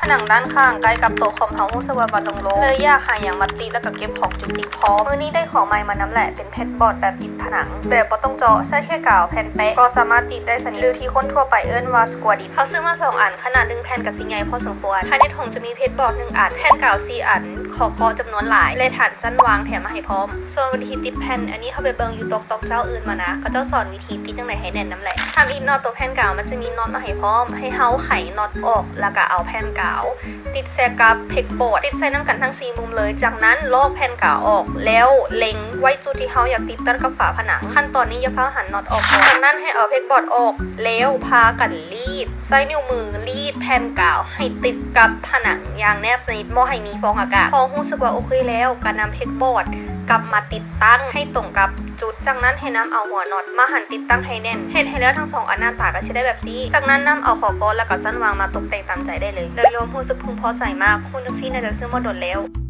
ໜັງດ້ານຂ້າງໃກ້ກັບໂຕຄອມເຮົາຮູ້ສຶກວ່າມັນໂລ່ງໆ ເລີຍຢາກຫາຫຍັງມາຕິດ ແລ້ວກໍເກັບຂອງຈຸກຈິກພ້ອມ. ມື້ນີ້ໄດ້ຂອງໃໝ່ມານຳແຫຼະ ເປັນເພັດບອດແບບຕິດຜະໜັງ ແບບບໍ່ຕ້ອງເຈາະ ໃຊ້ແຄ່ກາວແຜ່ນແປະກໍສາມາດຕິດໄດ້ສະໜິດ ຫຼືທີ່ຄົນທົ່ວໄປເອີ້ນວ່າສະກວດອິດ. ເຮົາຊື້ມາສອງອັນ ຂະໜາດໜຶ່ງແຜ່ນກໍຊິໃຫຍ່ພໍສົມຄວນ. ພາຍໃນຖົງຈະມີເພັດບອດໜຶ່ງອັນ, ແຜ່ນກາວສີ່ອັນ, ຂໍເກາະຈຳນວນຫຼາຍ ແລະຖານຊັ້ນວາງແຖມມາໃຫ້ພ້ອມ. ສ່ວນວິທີຕິດແຜ່ນ ອັນນີ້ເຮົາໄປເບິ່ງຢູ່ TikTok ເຈົ້າອື່ນມານະ ເຂົາເຈົ້າສອນວິທີຕິດຈັ່ງໃດໃຫ້ແໜ້ນນຳແຫຼະ. ທຳອິດເນາະ ໂຕແຜ່ນກາວມັນຈະມີນັອດມາໃຫ້ພ້ອມ ໃຫ້ເຮົາໄຂນັອດອອກ ແລ້ວກໍເອົາແຜ່ນກາວຕິດໃສ່ກັບເພັດບອດ ຕິດໃສ່ນຳກັນທັງສີ່ມຸມເລີຍ. ຈາກນັ້ນລອກແຜ່ນກາວອອກ ແລ້ວເລັງໄວ້ຈຸດທີ່ເຮົາຢາກຕິດຕັ້ງກັບຝາຜະໜັງ. ຂັ້ນຕອນນີ້ຢ່າຟ້າວຫັນນັອດອອກກ່ອນ. ຈາກນັ້ນໃຫ້ເອົາເພັດບອດອອກ ແລ້ວພາກັນລີດ ໃຊ້ນິ້ວມືລີດແຜ່ນກາວໃຫ້ຕິດກັບຜະໜັງຢ່າງແນບສະໜິດ ບໍ່ໃຫ້ມີຟອງອາກາດ. ພໍຮູ້ສຶກວ່າໂອເຄແລ້ວ ກໍນຳເພັດບອດກັບມາຕິດຕັ້ງໃຫ້ຕົງກັບຈຸດ. ຈາກນັ້ນໃຫ້ນຳເອົາຫົວນັອດມາຫັນຕິດຕັ້ງໃຫ້ແໜ້ນ. ເຮັດໃຫ້ແລ້ວທັງສອງອັນ ໜ້າຕາກໍຊິໄດ້ແບບນີ້. ຈາກນັ້ນນຳເອົາຂໍ້ກອດ ແລ້ວກໍຊັ້ນວາງມາຕົກແຕ່ງຕາມໃຈໄດ້ເລີຍ. ໂດຍລວມຮູ້ສຶກເພິ່ງພໍໃຈມາກ. ຮູ້ຈັ່ງຊີ້ໜ້າຈະຊື້ໝົດດົນແລ້ວ.